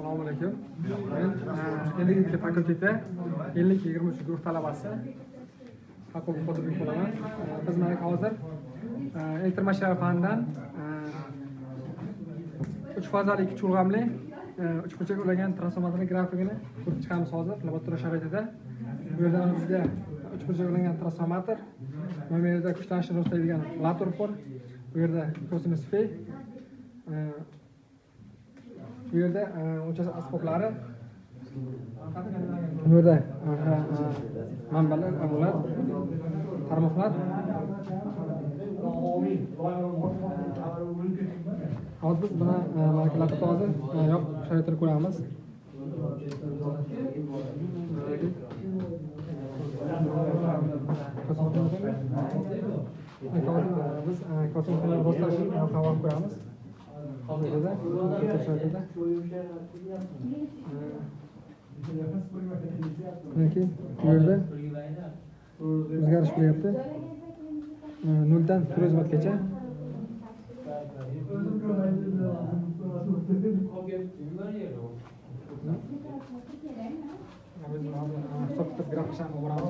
Assalomu alaykum. Men Energetika fakulteti 50-23 guruh talabasi Haqob Qodirov bo'laman. Biz mana hozir elektr mashinalar fanidan 3 fazali 2 chulg'amli uchburchak ulangan transformatorning grafikini ko'rib chiqamiz hozir laboratoriya sharoitida. Bu yerda bizga uchburchak ulangan transformator, mana bu yerda kuchlanishni rostlaydigan lator bor. Bu yerda kosinus fi, bu yerda o'lchash asboblari, bu yerda manbalar, ular, tarmoqlar. Hozir biz buni latorni hozir yopiq sharoitida ko'ramiz. Biz kosinus rostlashni havola ko'ramiz. Bu yerda o'zgarish bo'lyapti. 0 dan 400 wattgacha. Biz hisob kitob grafikasini o'ramiz.